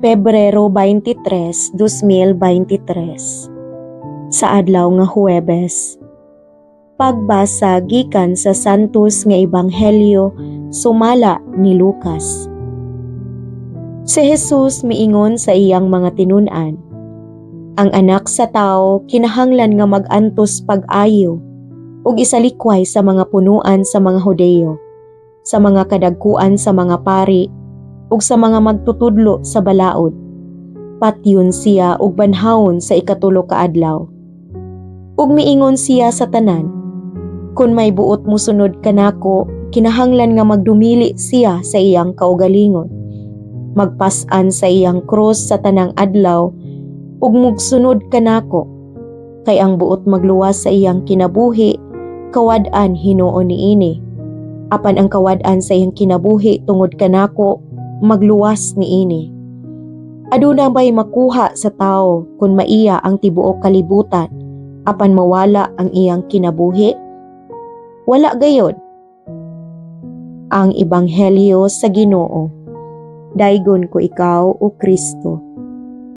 Pebrero 23, 2023. Sa adlaw nga Huwebes. Pagbasa gikan sa Santos nga Ebanghelyo sumala ni Lucas. Si Jesus miingon sa iyang mga tinun-an, "Ang Anak sa Tao kinahanglan nga mag-antos pag-ayo ug isalikway sa mga punuan sa mga Hudeyo, sa mga kadagkuan sa mga pari ug sa mga magtutudlo sa balaod. Patyon siya ug banhawon sa ikatulo ka adlaw." Ug miingon siya sa tanan, "Kun may buot mosunod kanako, kinahanglan nga magdumili siya sa iyang kaugalingon, magpas-an sa iyang krus sa tanang adlaw ug mugsunod kanako. Kay ang buot magluwas sa iyang kinabuhi, kawad-an hinuon niini. Apan ang kawad-an sa iyang kinabuhi tungod kanako, magluwas niini. Aduna bay makuha sa tawo kung maiya ang tibuok kalibutan apan mawala ang iyang kinabuhi? Wala gayod." Ang Ebanghelyo sa Ginoo. Daygon ko ikaw, o Kristo.